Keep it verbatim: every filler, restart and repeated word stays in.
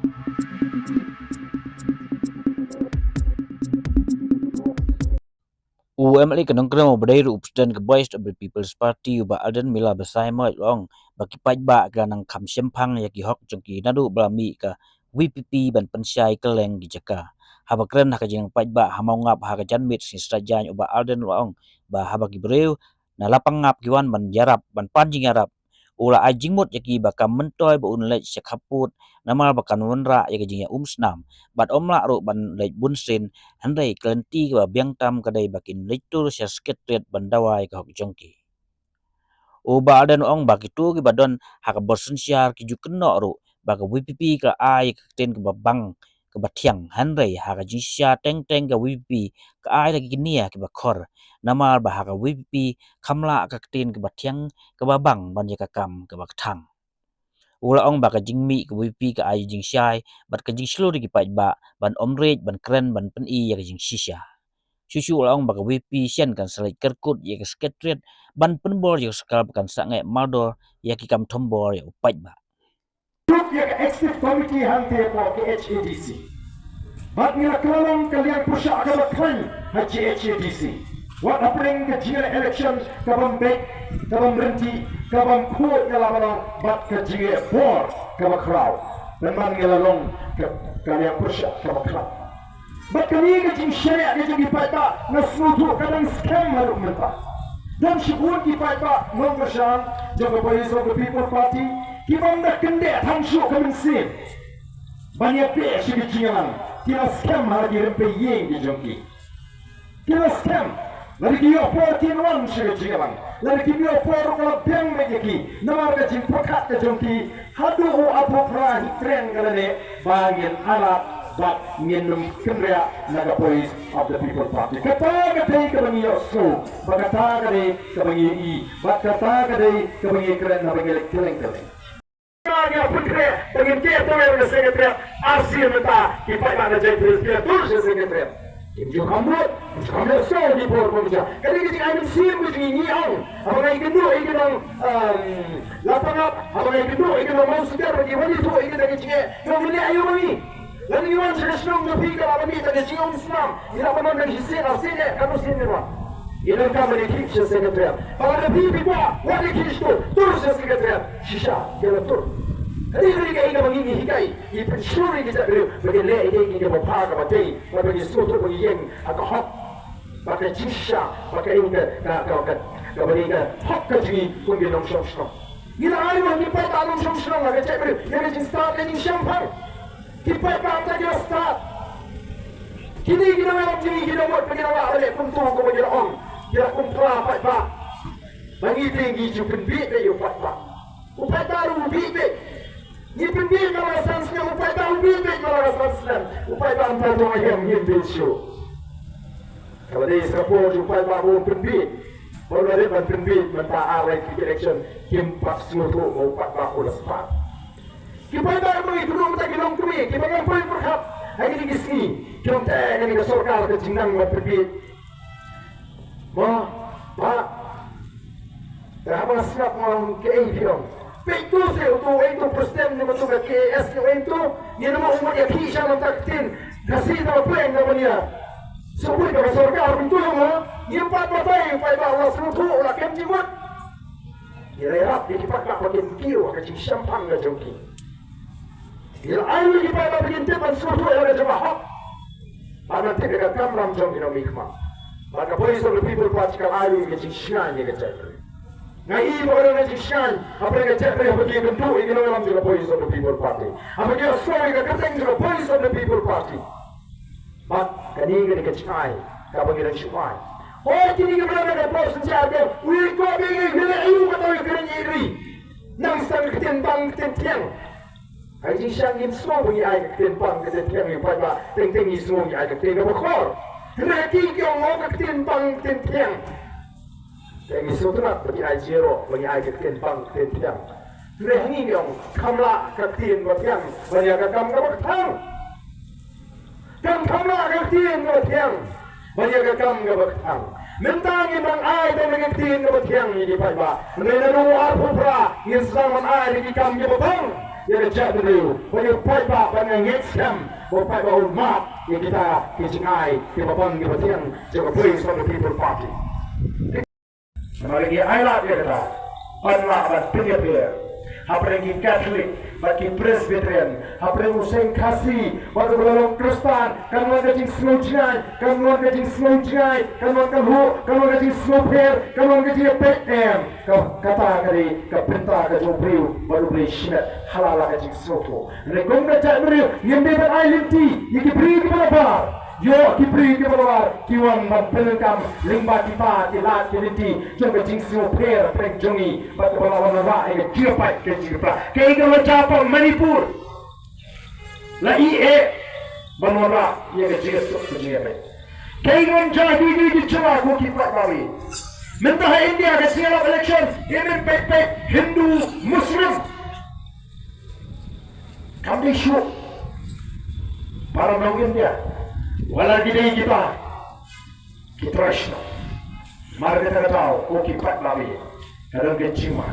U M L A ka Nongkrem uba dei ruh u President ka Voice of the People's Party, u Bah Ardent Miller Basaiawmoit, u la ong ba ki paidbah ki la nang kham shemphang ïa ki hok jong ki naduh ba la mih ka V P P ban pynshai kylleng ki jaka. Haba kren ha ka jingpaidbah ha Mawngap ha ka janmiet sngi Saitjaiñ, u Bah Ardent u la ong ba haba ki briew na Lapangap ki wan ban ïarap, ban pan jingïarap, u la ai jingmut ïa ki ba kam myntoi ba un leit sha khappud, namar ba kan wanrah ïa ka jingïaumsnam, bad ym lah ruh ban leit bunsien. Hynrei ka lynti kaba biang tam ka dei ba kin leit tur sha Secretariat ban dawa ïa ka hok jong ki. U Bah Ardent u ong ba kito kiba don ha ka bor synshar ki ju kynnoh ruh ba ka V P P ka ai ïa ka ktien kaba bang kaba thiang, hynrei ha ka jingshisha teng teng ka V P P ka ai da ki nia kiba khor, namar ba ha ka V P P kam lah ka ktien kaba thiang kaba bang ban ïa ka kam kaba kthang. U la ong ba ka jingmih ka V P P ka ai jingshai bad ka jingshlur ïa ki paidbah ban ym rit ban kren ban pyni ïa ka jingshisha. Shuh shuh u la ong ba ka V P P shen kan sa leit kyrkut ïa ka Secretariat ban pynbor ïa ka sorkar ba kan sangeh mardor ïa ki kam thombor ïa u paidbah. Tuk ïa ka Executive Committee hangtei hapoh ka H A D C. Bad ngi la kylla long ka liang pyrshah kaba khlaiñ ha G H A D C. Wat hapdeng ka jingïaleh election kabym beit, kabym rynti, kabym khuid ïa la balang bad ka jingïaleh bor kaba khraw. Pynban ngi la long ka, ka liang pyrshah kaba khlaiñ. Bad kane ka jingshaniah ka jong ki paidbah nga sngewthuh ka dang skhem haduh mynta. Don shibun ki paidbah nongkyrshan jong ka Voice of the People Party ki bym da kyndit tang shuh ka mynsiem ban ïa peit sha ka jingïalang, ki la skhem ha la ki rympei ïing ki jong ki. Ki la skhem lada ki ïoh por kin wan sha ka jingïalang, lada kim ïoh por ruh ka la biang beit ïa ki namar ka jingpyrkhat ka jong ki. Haduh u arphew phra hi treng ka la neh ba ngin ailad bad ngin ym kynriah na ka Voice of the People Party. Kata ka dei kaba ngi ïohsngew, bad kata ka dei kaba ngi ïohi, bad kata ka dei kaba ngi kren haba ngi leit kylleng kylleng. Ngi la pynkhreh ba ngin kiew tang ïa ka Secretariat, ar sien mynta ki paidbah na Jaintia Hills ki la tur sha Secretariat. Kim ju kham vote, kim ju kham leh show di por pynbiang. Ka dei ka jingai mynsiem ka jong ngi, ngi ong. Haba nga ïakynduh ïa ki nong, um, Lapangap, haba nga ïakynduh ïa ki nong Mawsiker, ba ki wan ïathuh ïa kita ki jingeh, ngi ong ngi leh aïu ma ngi. Lada ngi wan sha ka shnong jong phi ka la mih tang ka jingïaumsnam, ngi lah ban wan tang shisien arsien eh, katno sien ngin wan. Ngi donkam ban ïakhih sha Secretariat. Ba lada phi phi kwah, wat ïakhih shatu, tur sha Secretariat. Shisha ki la tur. Ka dei ka dei kaei kaba ngi ngi hikai, ngi pynshlur ïa ki jaitbynriew ba kin leh ïa kaei kaei kaba bha kaba dei, bad ba ngi sngewthuh ba ngi ïeng ha ka hok. Bad ka jingshisha, bad ka ïing ka, ka, ka, ka, kaba dei ka hok ka jong ngi kum ki nongshong shnong. Ngi la ai ruh ha ki paidbah nongshong shnong ha ka jaitbynriew ïa ka jingstad ka jingshemphang. Ki paidbah mynta ki la stad. Kine ki nongïalam jong ngi ki la mut ba ki la lah ban leh kumto kumba ki la ong. Ki la kum phra paidbah. Ba ngi te ngi ju pynbieit beit ïa u paidbah. U paidbah ruh u bieit beit. Ngi pynbieit man la ka san snem, u paidbah u bieit beit man la ka san snem. U paidbah mynta u ong, "Ahem, ngim bieit shuh." Kaba dei sa ka por jong u paidbah ba u pynbieit. Ba u la dep ban pynbieit mynta ar lai ki election, kim pat sngewthuh ba u paidbah u la stad. Ki paidbah ba ngi kynduh mynta ki long kmie, kiba ngam poi pyrkhat ha kine ki sngi, ki ong te kane ka sorkar ka jingnang ban pynbieit. Ba, ba, te haba nga sngap nga ong kaei phi ong. Peit to se uto, uto president jong uto ka K A S, uto ngin ym mut ïakhih sha mynta ka ktien Khasi, te ba pleng da ban ïa sngewbha ka sorkar, uto ïa nga ngim pat batai, u paidbah u la sngewthuh, u la kem jingmut. Ngi la ïarap ïa ki paidbah ba kin kiew ha ka jingshemphang ka jong ki. Ngi la ai ruh ïa ki paidbah ba kin tip ban sngewthuh ïa la ka jong ka hok. Bad ban tip ïa ka kamram jong ki nongmihkhmat. Bad ka Voice of the People Party ka la ai ruh ïa ka jingshngaiñ ïa ka jaitbynriew. Nga i ba ka don ka jingshngaiñ hapdeng ka jaitbynriew haba ki ïakynduh ïa ki nongïalam jong ka Voice of the People Party, haba ki ïohsngew ïa ka kyrteng jong ka Voice of the People Party. Bad kane ka dei ka jingai kaba ngi dang shu ai. Hooid, kine kiba don ha ka por synshar ki ong, u ïaikob ïa ngi, u ïaleh aïu, kata u ïakren ïa ri. Nang sdang ka ktien bang, ka ktien thiang. Ka jingshisha ngim sngew ba ngi ai ka ktien bang, ka ktien thiang ïa u paidbah, teng teng ngi sngew ngi ai ka ktien kaba khor. Hynrei ki ki ong ka ktien bang, ka ktien thiang. Te ngi sngewtynnat ba ngi ai jingïaroh ba ngi ai ka ktien bang, ka ktien thiang. Hynrei ha ngi ngi ong kam lah ka ktien ba thiang ban ïa ka kam kaba kthang. Kam, kam lah ka ktien kaba thiang ban ïa ka kam kaba kthang. Mynta ngin dang ai tang ka ktien kaba thiang ïa ki paidbah. Hynrei naduh arphew phra ngin sdang ban ai ïa ki kam kiba bang. ïa ka jaitbynriew, ba u paidbah, ba nga ngeit skhem ba u paidbah un map ïa kita ki jingai kiba bang kiba thiang jong ka Voice of the People Party. Namar ngi ailad ïa kata, ban lah ban pynïapher hapdeng ki Katholik bad ki Presbyterian, hapdeng u seng Khasi bad uba la long Khristan. Kan wan ka jingsngew jngai, kan wan ka jingsngew jngai, kan wan ka lhuh, kan wan ka jingsngew pher, kan wan ka jingïapeit, em. Ka, kata ka dei ka bynta ka jong u briew bad u briew shimet ha la la ka jingsngewthuh. Hynrei kum ka jaitbynriew ngim dei ban ai lynti ïa ki briew kiba nabar. Ïoh ki briew kiba nabar ki wan ban pyndonkam lyngba kita ki lad ki lynti jong ka jingsngewpher hapdeng jong ngi bad kaba la wanrah ïa ka jingpait ka jingpra. Kaei ka la jia ha Manipur? La ïeh ban wanrah ïa ka jingïasuk ka jingïapeit. Kaei ka la jia ha kiwei kiwei ki jylla ko ki paidbah? Mynta ha India ka jingïalap election, ïa men peit peit Hindu, Muslim. Kam dei shuh para nong India. Wat la ki dei kita ki trai shnong. Mar kata ka daw ko ki paidbah, ka don ka jingma.